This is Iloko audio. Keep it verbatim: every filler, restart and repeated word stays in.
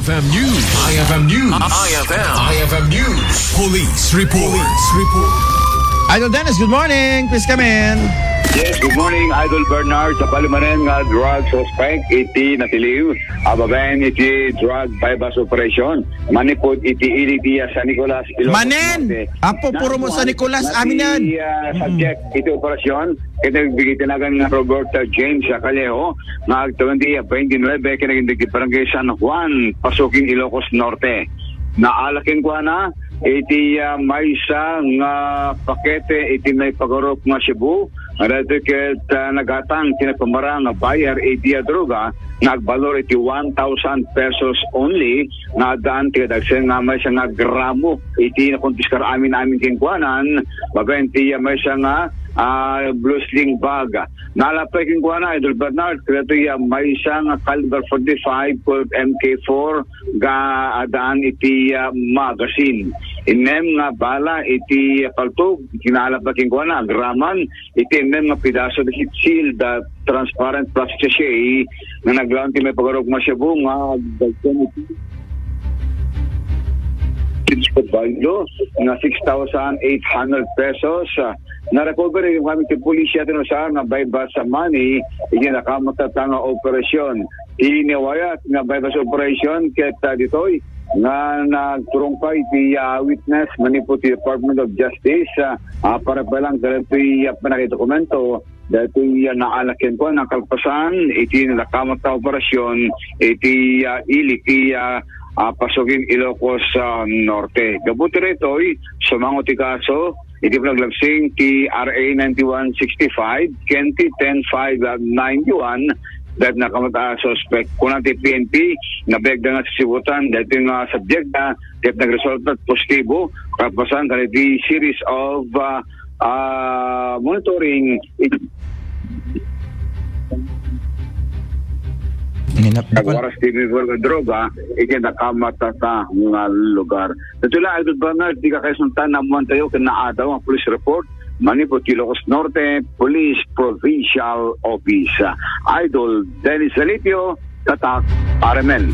F M News. I F M News. I F M. I F M News. Police report. Police report. Idol Dennis, good morning. Please come in. Yes, good morning, Idol Bernard. Sa palimanen nga drug suspect iti natiliw, ababaen iti drug buy-bust operation. Manipud iti ili ti San Nicolas, Ilocos Manen! Norte. Apo, puro mo San Nicolas, amin yan. Nati, ah, subject iti operasyon, ket nagbigay tinagan nga Roberta James, ah, Callejo, nga agtawen ti, ah, twenty-nine, ken naging dagiti barangay San Juan, Pasukin, Ilocos Norte. Naala kenkuana iti, ah, maysa nga pakete iti naipagarup nga shabu, nga daytoy ket, ah, nagatang ti nagpamarang nga buyer iti, ah, droga nga agbalor iti one thousand pesos only, nga addaan ti kadagsen nga maysa nga gramo iti nakonpiskar amin-amin kenkuanan, babaen ti, ah, maysa nga, ah, blue sling bag. Naala pay kenkuana, Idol Bernard, kadaytoy, ah, maysa nga caliber forty-five ken M K four nga addaan iti, ah, magazine. Innem nga bala iti paltog, naala pay kenkuana, agraman iti innem nga pedaso dagiti sealed, ah, transparent plastic sachet nga naglaon ti naipagarup nga shabu nga agdagsen iti value nga six thousand eight hundred pesos. Ah, na-recover iti pulisya ti Nusar nga buy-bust money iti nakamatata nga operasyon. Iti nawayat nga buy-bust operation ket, ah, ditoy nga nagturong pay iti, ah, witness manipud ti Department of Justice, ah, ah, para pa lang kadagitoy, ah, pannakadokumento daytoy, ah, naala kenkuana kalpasan iti nakamatata nga operasyon iti, ah, ili ti, ah, ah, Pasukin, Ilocos, ah, Norte. Gapu ti daytoy, sumango ti kaso iti panaglabsing ti R A ninety-one sixty-five ken ti ten five ninety-one, ket nakamatata nga suspect. Kuna ti P N P, nabiagda nga sisibutan daytoy nga subjekta, ket nagresulta positibo kalpasan kadagiti series of, ah, ah, monitoring. Nagwaras ti droga iti nakamatata nga lugar. Daytoy la, Idol Bernard, ti kakaisuntan, naammoantayo ken naadaw nga police report manipud ti Ilocos Norte Police Provincial Office. Idol Dennis Zalipio, Tatak, R M N.